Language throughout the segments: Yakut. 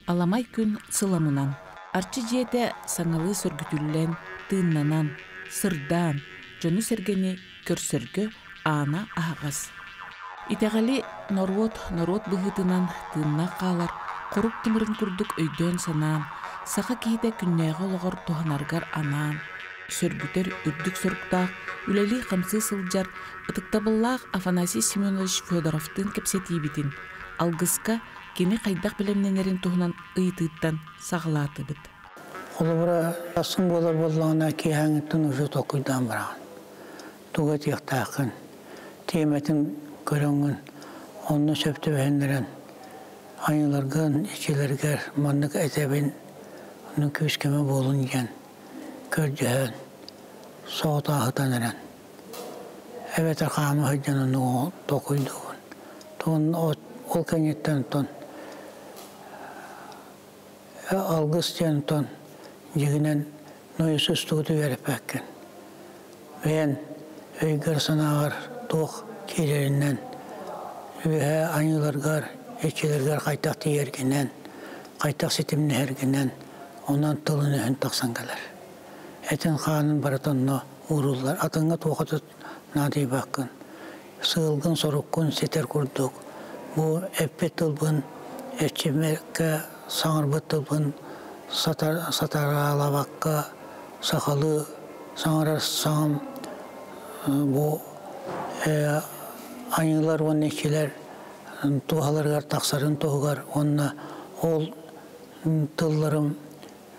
Аламай күн сыламынан, Арчы дьиэтэ саҥалыы сөргүтүллэн, тыыннанан, сырдаан, дьону-сэргэни көрсөргө аана аһаҕас. Итэҕэли норуот норуот быһыытынан тыыннаах хаалар хорук тымырын курдук өйдөөн-санаан, саха киһитэ күннээҕи олоҕор туһанарыгар анаан, сөргүтэр үрдүк соруктаах үлэлии-хамсыы сылдьар ытыктабыллаах Афанасий Семенович Федоровтыын кэпсэтиибитин алгыска кини хайдах бэлэмнэнэрин туһунан ыйытыыттан саҕалаатыбыт. Холобура, сарсын буолар буоллаҕына, киэһээҥҥиттэн уже толкуйдаан бараҕын. Тугу этиэхтээххин, тиэмэтин көрөҥҥүн, онно сөп түбэһиннэрэн айыыларгын, иччилэргэр маннык этэбин, онно күүс-көмө буолун диэн көрдөһөн, соҕотооһутан эрэн. Эбэтэр хаама сылдьан оннук толкуйдуубун. Тугун ол кэнниттэн оттон алгыс диэн оттон дьиҥинэн нойосустугу үөрэппэккин. Бэйэн өйгөр-санааҕар туох киирэринэн үөһээ айыыларгар, иччилэргэр хайдах тиийэргинэн, хайдах ситимнэһэргинэн онон тылын-өһүн тахсан кэлэр. Этин-хаанын барыта онно ууруллар. Атыҥҥа туохха да наадыйбаккын. Сыалгын-соруккун ситэр курдук бу эппит тылбын эрчиммэккэ саҥарбыт тылбын сатараалабакка сахалыы саҥарар саҥам бу айыылар уонна иччилэр туһаларыгар тахсарын туһугар уонна ол тылларым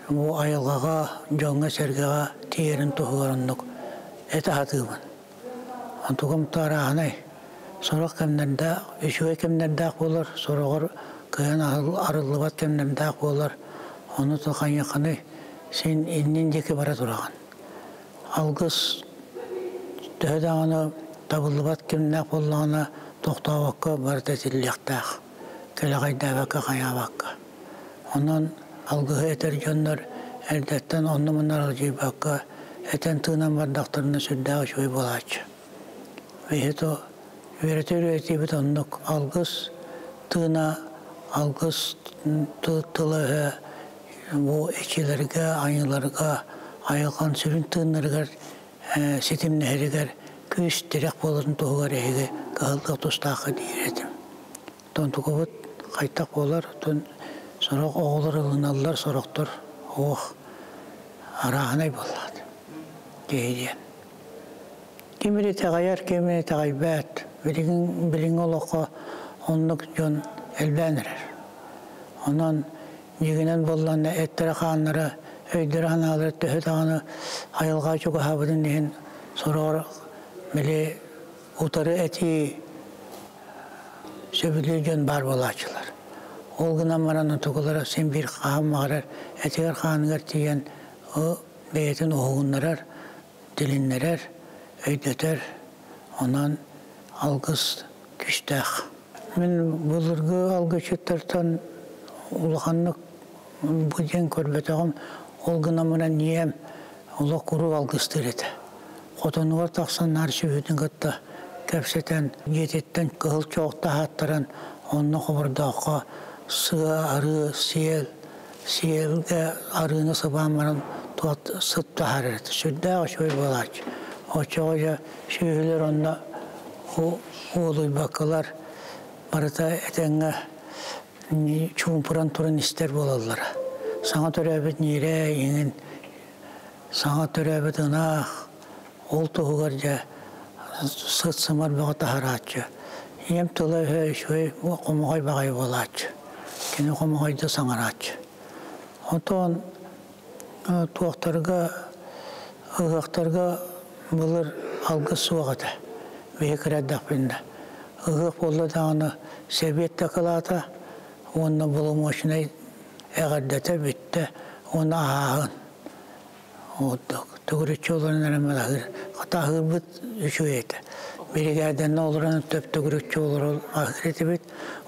бу айылҕаҕа, дьоҥҥо-сэргэҕэ тиийэрин туһугар оннук этэ сатыыбын. Онтугум таарааһынай. Сорох кэмнэрдээх, үчүгэй кэмнэрдээх буолар, сороҕор кыайан арыллыбат кэмнэрдээх буолар. Ону хайыаххыный, син иннин диэки бара тураҕын. Алгыс төһө даҕаны табыллыбат кэмнээх буоллаҕына, тохтообокко барыта этиллиэхтээх. Кэлэҕэйдээбэккэ, хайаабакка. Онон алгыһы этэр дьоннор эрдэттэн онно-манна аралдьыйбакка, этэн-тыынан бардахтарына сүрдээх үчүгэй буолааччы. Биһи то үөрэтэр үөрэтиибит оннук алгыс тыына, алгыс тыла-өһө бу иччилэргэ, айыыларга, айылҕан сүрүн тыыннарыгар ситимнэһэригэр күүс, тирэх буоларын туһугар эһиги кыһаллыах тустааххыт диир этим. Онтукабыт хайдах буолар, оттон сорох оҕолор ылыналлар, сорохтор ох арааһынай буоллаҕа киһи диэн. Ким эрэ итэҕэйэр, ким эрэ итэҕэйбэт. Билигин билиҥҥи олоххо оннук дьон элбээн эрэр. Онон дьиҥинэн буоллаҕына эттэрэ-хааннара, өйдөрө-санаалара төһө даҕаны айылҕаҕа чугаһаабытын иһин сороҕор били утары этии сөбүлүүр дьон баар буолааччылар. Ол гынан баран отугулара син биир хаһан баҕарар этигэр-хааныгар тиийэн бэйэтин уһугуннарар, тилиннэрэр, өйдөтөр. Онон алгыс күүстээх. Мин былыргы алгысчыттартан улаханнык бу диэн көрбөтөҕүм. Ол гынан баран ийэм олох куруук алгыстыыр этэ. Хотонугар тахсан наар сүөһүтүн кытта кэпсэтэн, дьиэтиттэн кыһыл чоох таһааттаран, онно хобордооххо сыа, арыы, сиэл, сиэлгэ арыыны сыбаан баран туот сыт таһаарар этэ. Сүрдээх үчүгэй буолааччы. Оччоҕо дьэ сүөһүлэр онно уолуйбаккалар барыта этэҥҥэ чуумпуран туран истэр буолаллара. Саҥа төрөөбүт ньирэй иҥин саҥа төрөөбүт ынах ол туһугар дьэ сыт-сымар бөҕө таһарааччы. Ийэм тыла-өһө үчүгэй хомоҕой баҕайы буолааччы. Кини хомоҕойдо саҥарааччы. Онтон туохтарга ыһыахтарга былыр алгыс суох этэ. Биһи кыра эрдэхпинэ. Ыһыах буолла даҕаны сэбиэт дакылаата уонна боломуочунай эҕэрдэтэ бүттэ уонна аһааһын. Ордук. Төгүрүччү олорон эрэ аһыыр. Хата аһыырбыт үчүгэй этэ. Биригээдэннэ олорон төп-төгүрүччү олорон аһыыр этибит.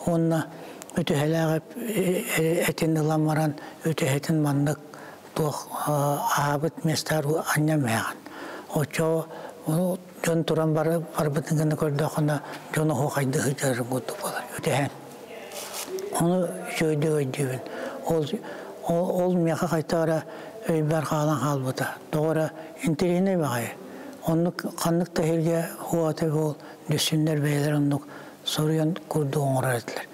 Уонна үтүһэлээх этин ылан баран үтэһэтин маннык туох аһаабыт местаар анньан иһэҕин. Оччоҕо дьон туран барбытын гына көрдөххүнэ дьон оһуохайдыы сылдьарын курдук буолар үтэһэн. Ону үчүгэйдик өйдүүбүн. Ол ол миэхэ хайта эрэ өйбөр хаалан хаалбыта. Тоҕо эрэ интэриэһинэй баҕайы. Оннук ханнык да иһиргэ уота буол дүссүннэр бэйэлэр оннук соруйан курдук оҥорор этилэр.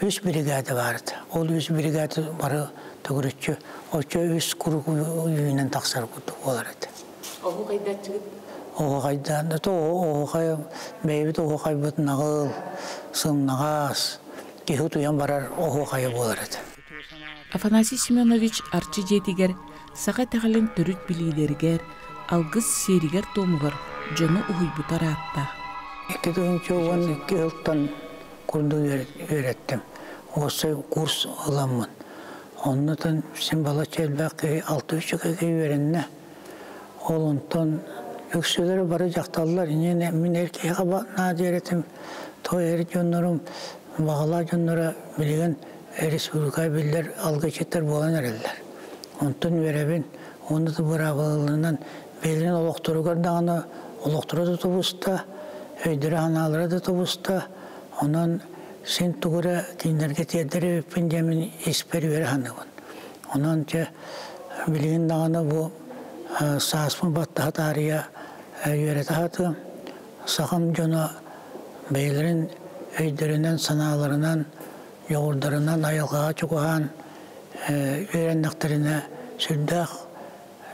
Үс биригээдэ баар этэ. Ол үс биригээдэ бары төгүрүччү оччо үс курук үүнэн тахсар курдук буолар этэ. Оһуохайдааччыгыт? Оһуохайдаан да оһуохай бэйэбит оһуохайбыт наҕыл, сымнаҕас, киһи утуйан барар оһуохайа буолар этэ. Афанасий Семенович Арчы дьиэтигэр саха итэҕэлин төрүт билиилэригэр, алгыс сиэригэр-туомугар дьону уһуйбута ыраатта. 2012 сылтан курдук үөрэттим. Уопсай курс ыламмын. Оннутан син балачча элбэх киһи 6-3 киһи үөрэннэ. Ол онтон үксүлэрэ бары дьахталлар. Инньэ мин эр киһиэхэ наадыйар этим. То эр дьоннорум, баҕалаах дьонноро билигин республика биллэр алгысчыттар буолан эрэллэр. Онтон үөрэбин. Уонна да быраабылаларынан бэйэлэрин олохторугар даҕаны олохторо да тубуста, өйдөрө-санаалара да тубуста. Онон син тугу эрэ кинилэргэ тиэрдэр эбиппин диэммин испэр үөрэ саныыбын. Онон чэ билигин даҕаны бу сааспын баттаһа таарыйа үөрэтэ сатыам. Сахам дьоно бэйэлэрин өйдөрүнэн, санааларынан, дьоҕурдарынан айылҕаҕа чугаһаан үөрэннэхтэринэ сүрдээх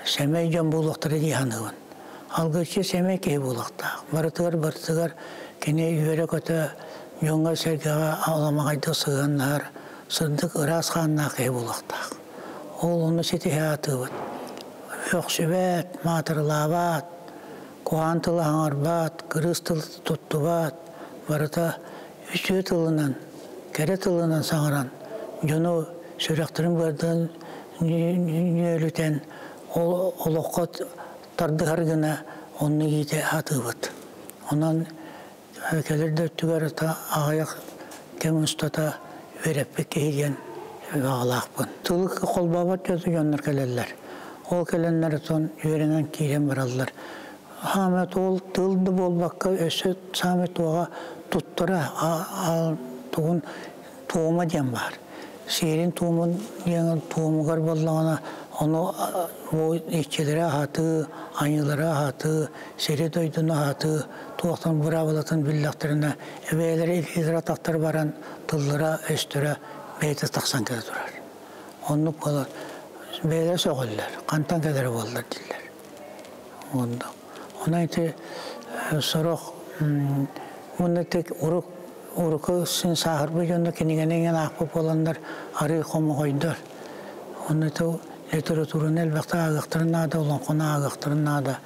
сэмэй дьон буолуохтара дии саныыбын. Алгысчы сэмэй киһи буолуохтаах. Барытыгар-барытыгар кини үөрэ-көтө дьоҥҥо-сэргэҕэ аламаҕайдык сыһыаннаһар, сырдык ыраас хааннаах киһи буолуохтаах. Ол ону ситиһэ сатыыбыт. Үөхсүбэт, маатырылаабат, куһаҕан тылы аҥарбат, кырыыс тыл туттубат, барыта үтүө тылынан, кэрэ тылынан саҥаран, дьону сүрэхтэрин-быардарын нүөлүтэн, ол олоххо тардыһар гына онно иитэ сатыыбыт. Онон кэлэр да өттүгэр аҕыйах кэм устата үөрэппит киһи диэн баҕалаахпын. Тылы холбообот дьоннор кэлэллэр. Ол кэлэннэр оттон үөрэнэн киирэн бараллар. Хаамай ол тыл да буолбакка өссө саамай туоҕа туттара тугун туома диэн баар. Сиэрин туомун диэн туомугар буоллаҕына ону бу иччилэри аһатыы, айыылары аһатыы, сири-дойдуну аһатыы туохтан быраабылатын биллэхтэринэ эбээлэри илиилэрэ атахтара баран тыллара-өстөрө бэйэтэ тахсан кэлэ турар. Оннук буолар. Бэйэлэрэ сөҕөллөр. Хантан кэлэрэ буоллар дииллэр. Оннук. Онон ити сорох уонна тек урук уруку син сааһырбыт дьонно кинигэни иҥэн аахпыт буоланнар арыы хомоҕойдор. Онно ити литератураны элбэхтик ааҕыахтарын наада, олоҥхону ааҕыахтарын наада.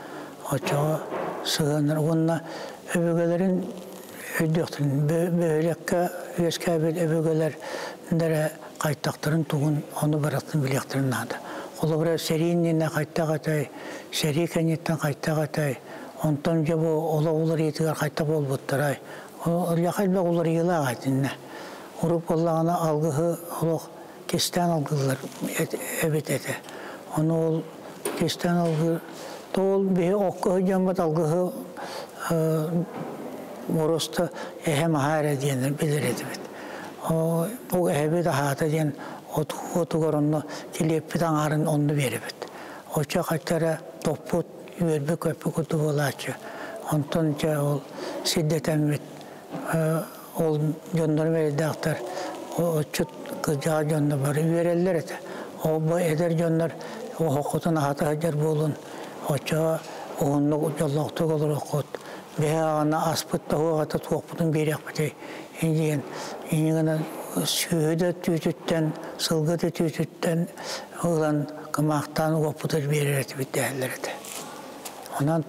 Оччоҕо сыһыаннар уонна өбүгэлэрин өйдүөхтэрин бөһүөлэккэ үөскээбит өбүгэлэр дэрэ хайтахтарын тугун ону барытын билиэхтэрин наада. Холобура, сэрии иннинэ хайтах этэй, сэрии кэнниттэн хайтах этэй, онтон дьэ бу олох уларыйыытыгар хайта буолбуттарай. Ыллаха элбэх уларыйыылаах этиннэ. Урут буоллаҕына алгыһы олох кистээн алгыыллар эбит этэ. Ону ол кистээн алгыы то ол биһи окко сылдьаммыт алгыһы просто эһэм аһаа эрэ диэн билэр этибит. Бу эһэбит аһаата диэн отугар онно килиэппит аҥаарын онно биэрэбит. Оччо хачча эрэ топпут, үөрбүт-көппүт курдук буолааччы. Онтон дьэ ол сирдэтэммит ол дьоннорум эрэйдээхтэр отчут кырдьаҕас дьоннор бары үөрэллэр этэ. Ол бу эдэр дьоннор оһоххутун аһата сылдьар буолун, оччоҕо уһуннук дьоллоохтук олоруоххут. Биһи аҕана аспыт да уоҕата туохпутун биэриэхпитий диэн инньэ гынан сүөһү да түүтүттэн, сылгы да түүтүттэн ылан кымаахтаан уоппутугар биэрэр этибит дэһэллэр этэ. Онон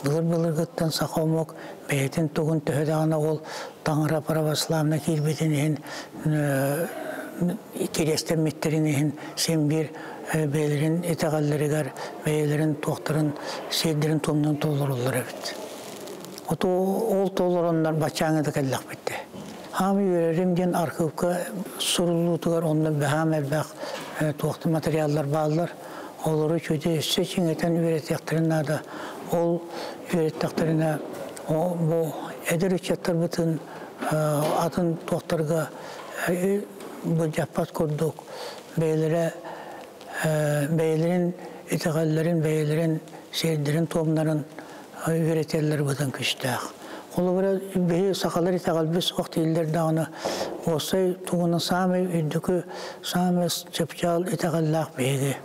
былыр-былыргыттан саха омук бэйэтин тугун төһө даҕаны ол таҥара православнай киирбитин иһин кириэстэммиттэрин иһин син биир бэйэлэрин итэҕэллэригэр бэйэлэрин туохтарын сиэрдэрин туомнарын толороллор эбит. Ото ол толороннор баччааҥҥа да кэллэхпит дии. Хаам үөрэрим диэн архыыпка суруллуутугар онно бэһаам элбэх туохтан материаллар бааллар. Олору үчүгэй өссө чиҥэтэн үөрэтиэхтэрин наада. Ол үөрэттэхтэринэ бу эдэр ыччаттарбытын атын туохтарга былдьаппат курдук. Бэйэлэрэ бэйэлэрин итэҕэллэрин, бэйэлэрин сиэрдэрин-туомнарын үөрэтэллэр быдан күүстээх. Холобура, биһи сахалар итэҕэлбит суох дииллэр даҕаны, уопсай тугунан саамай үрдүкү, саамай чыпчаал итэҕэллээх биһиги.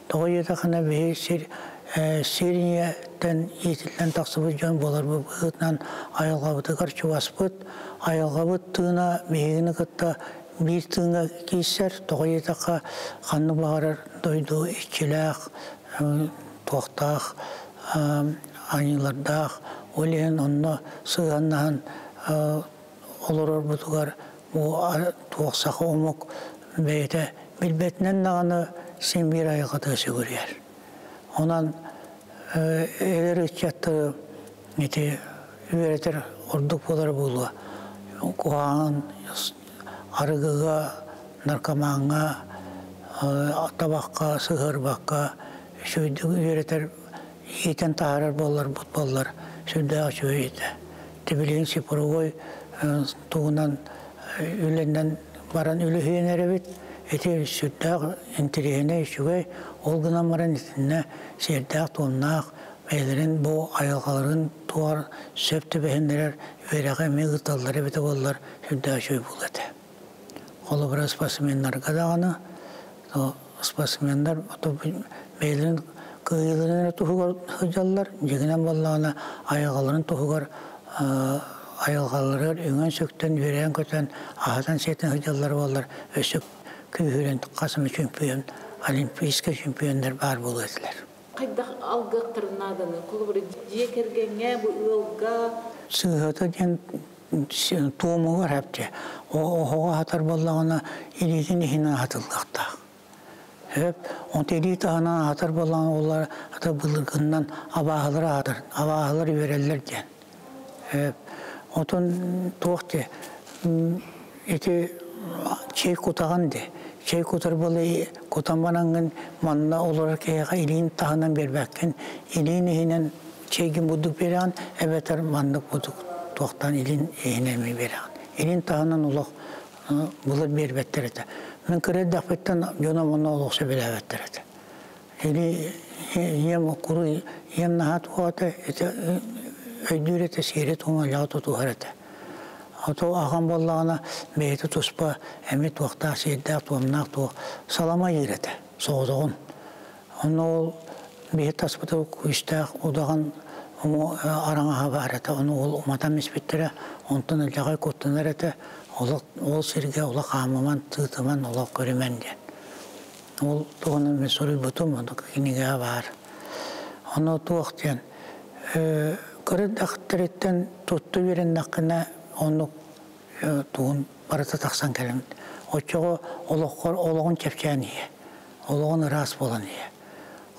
Тоҕо диэтэххинэ, биһи сир сир ийэттэн иитиллэн тахсыбыт дьон буоларбыт быһыытынан айылҕабытыгар чугаспыт, айылҕабыт тыына биһигини кытта биир тыыҥҥа киирсэр. Тоҕо диэтэххэ, ханнык баҕарар дойду иччилээх, туохтаах, аньыылардаах, ол иһин онно сыһыаннаһан олорорбутугар бу туох саха омук бэйэтэ билбэтинэн даҕаны син биир айылҕата сүгүрүйэр. Онон эдэр ыччаттары ити үөрэтэр ордук буолара буолуо. Куһаҕан арыгыга, наркомаҥҥа, табахха сыһыарбакка үчүгэйдик үөрэтэр, иитэн таһаарар буолларбыт буоллар сүрдээх үчүгэй этэ. Тибилигин цифровой тугунан үлэнэн баран үлүһүйэн эрэбит. Ити сүрдээх интэриэһинэй үчүгэй. Ол гынан баран итиннэ сиэрдээх-туомнаах бэйэлэрин бу айылҕаларын туор сөп түбэһиннэрэр үөрэҕи эмиэ ыыталлар эбитэ буоллар сүрдээх үчүгэй буолуо этэ. Холобура, спортсменнарга даҕаны спортсменнар бэйэлэрин кыайыыларын эрэ туһугар сылдьаллар, дьиҥинэн буоллаҕына айылҕаларын туһугар айылҕаларыгар үҥэн-сүктэн, үөрэн-көтөн, аһатан-сиэтэн сылдьаллар буоллар өссө күүһүрэн хас эмэ чемпион, олимпийскай чемпионнар баар буолуо этилэр. Хайдах алгыахтарын нааданы? Холобура, дьиэ кэргэҥҥэ, бу ыалга Сыыһата диэн туомугар хэпчэ. Оһоҕо аһатар буоллаҕына илиитин иһинэн аһатыллыахтаах. Сөп. Онто илии таһынан аһатар буоллаҕына олар ата былыргыннан абааһылар аһатар. Абааһылар үөрэллэр диэн. Сөп. Отон туох де ити чэй кутаҕын де. Чэй кутар буола кутан бараҥҥын манна олорор киһиэхэ илиин таһынан биэрбэккин. Илиин иһинэн чэйгин бурдук биэрэҕин эбэтэр маннык бурдук туохтан илин иһинэн эмиэ биэрэҕин. Илин таһынан олох былыр биэрбэттэр этэ. Мин кыра эрдэхпиттэн дьоном онно олох сөбүлээбэттэр этэ. Или ийэм куру ийэм наһаа туһата этэ өйдүүр этэ сиэри туһун ыллаҕа тутуһар этэ. Ото аҕам буоллаҕына бэйэтэ туспа эмиэ туохтаах сиэрдээх туомнаах туох салама ыйыыр этэ соҕотоҕун. Онно ол биһи таспыта күүстээх удаҕан араҥаһа баар этэ. Ону ол уматан испиттэрэ. Онтон ылдьаҕай куттанар этэ. Олох ол сиргэ олох хаамыман, тыытыман, олох көрүмэн диэн. Ол туһунан мин суруйбутум, ону кинигэҕэ баар. Ону туох диэн кыра эрдэхтэриттэн тутта үөрэннэххинэ оннук тугун барыта тахсан кэлэн оччоҕо олоххор олоҕун чэпчээн иһэ олоҕун ыраас буолан иһэ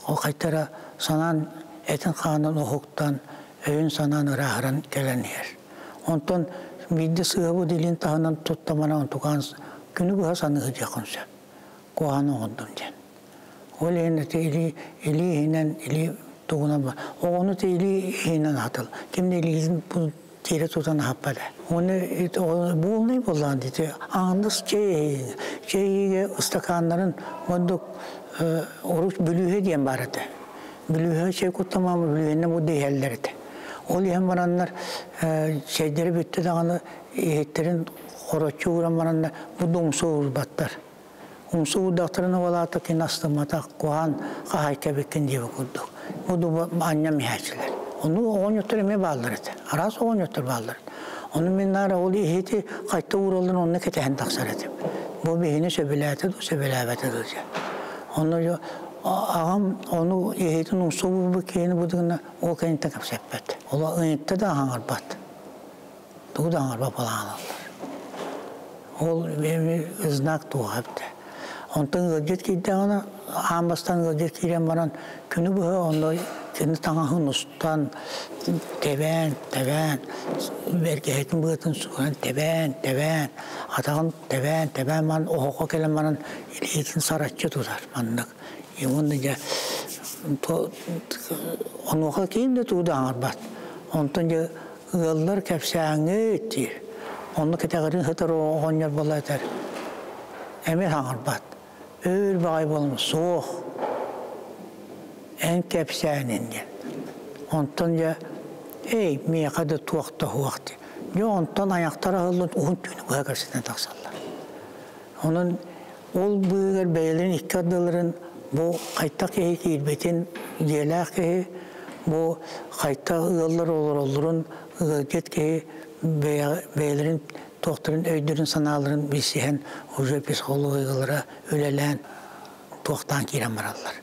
ол хайтара санаан этин-хаанын уһуктан өйүн-санаан ырааһыран кэлэн иһэр онтон биирдэ сыыһабыт илин таһынан туттамана онтукаан күнү быһа саныы сылдьыаххын сөп куһаҕаны оҥордум диэн ол иһин ити илии илии иһинэн илии тугунан оҕону ти илии иһинэн аһатыл ким да илиитин тиэрэ тутан аһаппат Уонна буолнай буоллаҕын дии аҥардас чэй чэйигэ ыстакааннарын ордук урут бүлүүһэ диэн баар этэ. Бүлүүһэ чэй куттамаама бүлүүһэннэ бу иһэллэр этэ. Ол иһэн бараннар чэйдэрэ бүттэ даҕаны иһиттэрин хороччу ууран бараннар бу да умса уурбаттар. Умса уурдахтарына уолаата кини астымматах куһаан хаһаайка эбиккин диэбит курдук. Бу дуба анньам иһээччилэр. Ону оҕонньоттор эмиэ бааллар этэ. Араас оҕонньоттор бааллар. Ону мин наара ол иһити хайта ууралларын онно кэтэһэн тахсар этим. Бу биһини сөбүлээтэ дуу, сөбүлээбэтэ дуу диэн. Ону аҕам ону иһитин умса уурбут киһини бу гына ол кэнниттэн кэпсэппэт. Ол ыйытта да аһаҥарбат. Тугу да оҥорбот буолаалаллар. Ол знак туоҕа эбитэ. Онтон ыалдьыт киирдэҕинэ, аан бастаан ыалдьыт киирэн баран, күнү быһа онно кини таҥаһын устан, тэбээн, тэбээн, бэргэһэтин быатын сууран тэбээн, тэбээн, атаҕын тэбээн, тэбээн баран оһоххо кэлэн баран илиитин сараччы тутар маннык. И уонна дьэ онуоха ким да тугу да оҥорбот. Онтон дьэ Ыаллар кэпсээҥҥит диир. Онно кэтэҕирин сытар оҕонньор буола этэр. Эмиэ саҥарбат. Өр баҕайы буолан суох эн кэпсээнин диэн. Онтон дьэ эй миэхэ да туох да суох диэн. Дьэ онтон айахтара аһыллан уһун түүнү быһа кэпсэтэн тахсаллар. Онон ол быыһыгар бэйэлэрин икки ардыларын бу хайтах киһи киирбитин дьиэлээх киһи бу хайтах ыаллар олороллорун ыалдьыт киһи бэйэлэрин туохтарын өйдөрүн-санааларын билсиһэн уже психологиялара үлэлээн туохтаан киирэн бараллар.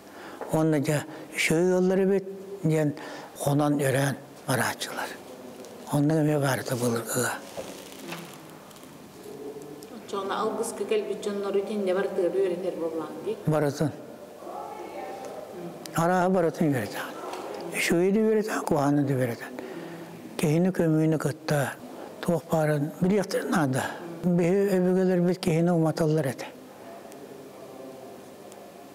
Уонна дьэ үчүгэй ыаллар эбит диэн хонон өрөөн барааччылар. Оннук эмиэ баарыта былыргыга. Оччоҕуна алгыска кэлбит дьоннору итиннэ барытыгар үөрэтэр буоллаҕыҥ дии? Барытын. Арааһы барытын үөрэтэҕин. Үчүгэйи да үөрэтэҕин, куһаҕаны да үөрэтэҕин. Киһини көмүүнү кытта туох баарын билиэхтэрин наада. Биһи өбүгэлэрбит киһини уматаллар этэ.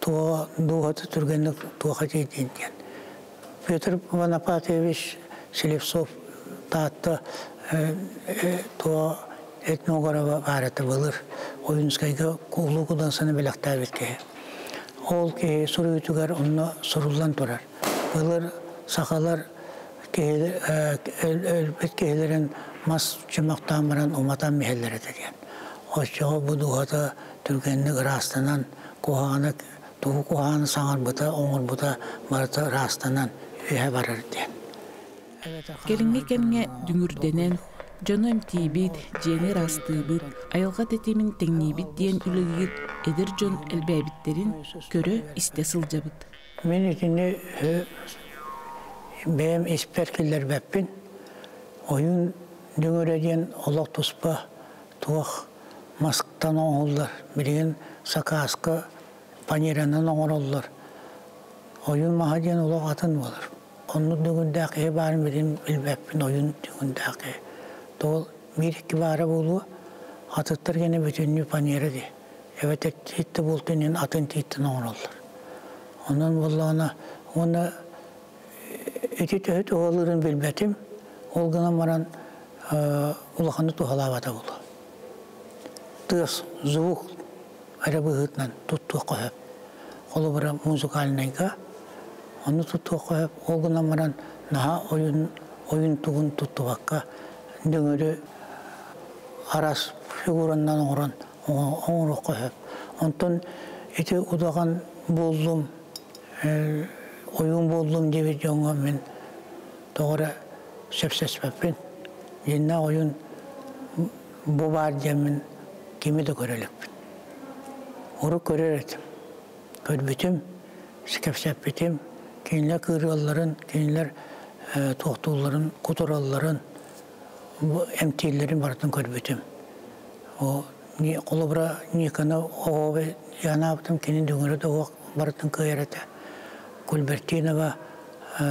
Туоҕа дууһата түргэнник туоха тиийдин диэн. Петр Вонопатьевич Слепцов Таатта туо этнографа баар этэ былыр Ойуунскайга Улуу Кудаҥсаны бэлэхтээбит киһи. Ол киһи суруйуутугар онно суруллан турар. Былыр сахалар өлбүт киһилэрин мас чөмөхтөөн баран уматан биһэллэр этэ диэн. Оччоҕо бу дууһата түргэнник ыраастанан, куһаҕаны тугу куһаҕаны саҥарбыта, оҥорбута барыта ыраастанан үөһэ барар диэн. Кэлиҥҥи кэмҥэ дүҥүрдэнэн, дьону эмтиибит, дьиэни ыраастыыбыт, айылҕа тэтимин тэҥниибит диэн үлэлиир эдэр дьон элбээбиттэрин көрө-истэ сылдьабыт. Мин итини бэйэм испэр киллэрбэппин. Ойуун дүҥүрэ диэн олох туспа туох масктан оҥоһуллар. Билигин сакааска фанеранан оҥороллор. Ойуун маһа диэн олох атын буолар. Оннук дүҥүрдээх киһи баарын билин билбэппин ойуун дүҥүрдээх киһи. Тоҕо биир-икки баара буолуо, атыттар гэнэ бүтүннүү фанера дии. Эбэтэр тиит да буолтун иһин атын тииттэн оҥороллор. Онон буоллаҕына уонна ити төһө туһалыырын билбэтим. Ол гынан баран улаханнык туһалаабата буолуо. Тыас, звук эрэ быһыытынан туттуохха сөп. Холобура, музыкальнайга ону туттуохха сөп. Ол гынан баран наһаа ойун, ойун тугун туттубакка дүҥүрү араас фигураннан оҥорон оҥоруохха сөп. Онтон ити удаҕан буоллум, ойуун буоллум диэбит дьоҥҥо мин тоҕо эрэ сөпсөспөппүн. Дьиннээх ойуун бу баар диэммин кими да көрө иликпин. Урут көрөр этим. Көрбүтүм, кэпсэппитим, кинилэр кыырыалларын, кинилэр туохтуулларын, кутуралларын, эмтииллэрин барытын көрбүтүм. О, холобура Никона оҕобу анаабытым кини дүҥүрэ да уох барытын кыайар этэ. Кульбертинова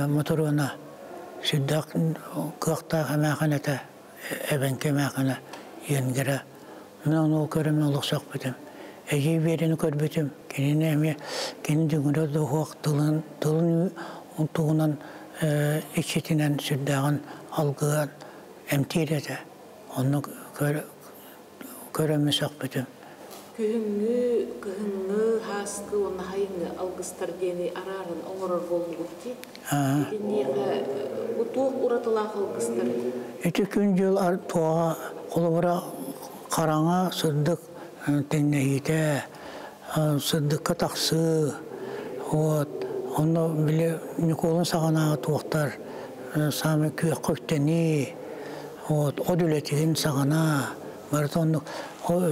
Моторуона сүрдээх кыахтаах эмээхин этэ, эбэҥки эмээхинэ Иенгера. Мин ону көрөммүн олох сөхпүтүм. Эдьиий Биэрэни көрбүтүм, кинини эмиэ кини дүҥүрэ да уһуох тылын тылын туһунан иччитинэн сүрдээҕин алгыһан эмтиир этэ. Онно көрөммүн сөхпүтүм. Күһүҥҥү, кыһыҥҥы, һааскы уонна сайыҥҥы алгыстар диэни арааран оҥорор буоллугут дии. Итиниэхэ бу туох уратылаах алгыстар? Ити күн-дьыл туоҕа холобура хараҥа сырдык тэҥнэһиитэ, сырдыкка тахсыы, вот онно били Ньукуолун саҕанааҕы туохтар саамай күөххэ үктэнии, вот от үлэтигин саҕана барыта оннук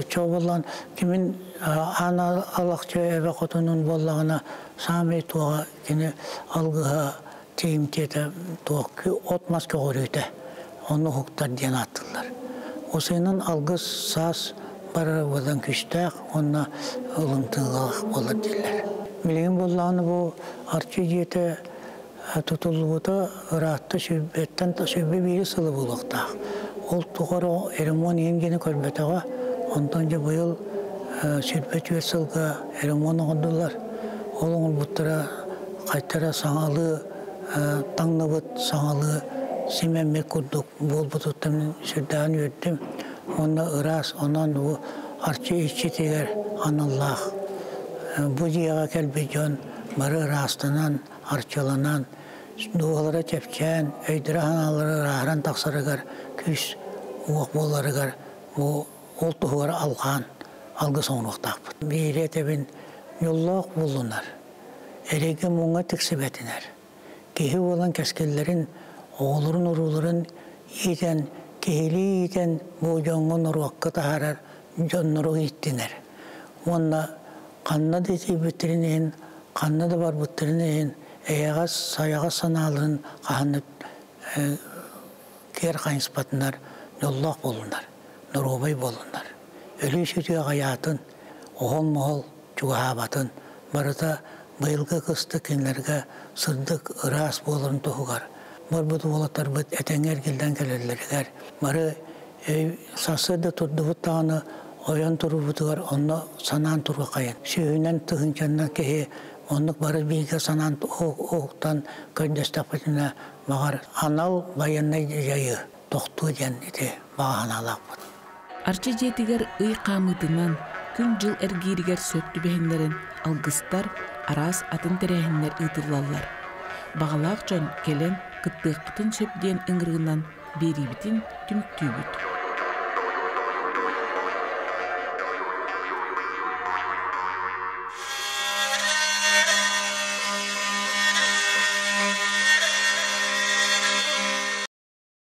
чообуллан кимин аан алахчы эбэ хотунун буоллаҕына саамай туоҕа кини алгыһа тиийимтиэтэ туох от-мас көҕөрүүтэ онно уһуктар диэн ааттыыллар. Усуйунан алгыс саас барара быдан күүстээх уонна ылымтыылаах буолар дииллэр. Билигин буоллаҕына бу Арчы дьиэтэ тутуллубута ыраатта сүүрбэттэн 101 сылы буолуохтаах. Ол тухары ремонт иһин диэни көрбөтөҕө. Онтон дьэ быйыл 24 сылга ремонт оҥордулар. Ол оҥорбуттара хайтара саҥалыы таҥныбыт, саҥалыы симэммит курдук буолбутуттан сүрдээҕин үөрдүм. Уонна ыраас, онон бу Арчы иччитигэр аналлаах. Бу дьиэҕэ кэлбит дьон бары ыраастанан, арчыланан, дууһалара чэпчээн, өйдөрө-санаалара ырааһыран тахсарыгар күүс уох буоларыгар бу ол туһугар алҕаан алгыс оҥоруохтаахпыт. Биири этэбин, дьоллоох буоллунар, эрэйгэ муҥҥа тиксибэтинэр. Киһи буолан кэскиллэрин, оҕолорун урууларын иитэн, киһилии иитэн бу дьоҥҥо норуокка таһаарар дьоннору ииттинэр. Уонна ханна да тиийбиттэрин иһин, ханна да барбыттарын иһин эйэҕэс, сайаҕас санааларын хаһан да киэр хайыспатынар, дьоллоох буоллунар, доруобай буоллунар. Өлүү-сүтүү аҕыйаатын, оһол-моһол чугаһаабатын, барыта быйылгы кыстык кинилэргэ сырдык, ыраас буоларын туһугар барбыт уолаттарбыт этэҥҥэ эргиллэн кэлэллэригэр бары сарсыарда турдубут даҕаны ойон турбутугар онно санаан туруоххайын. Сүүһүнэн тыһыынчаннан киһи оннук бары бииргэ санаан уһуктан көрдөстөхпүтүнэ баҕар анал байыаннай дьайыы тохтуо диэн ити баҕа санаалаахпыт. Арчы дьиэтигэр ый хаамыытынан, күн-дьыл эргииригэр сөп түбэһиннэрэн алгыстар, араас атын тэрээһиннэр ыытыллаллар. Баҕалаах дьон кэлэн кыттыаххытын сөп диэн ыҥырыынан биэриибитин түмүктүүбүт.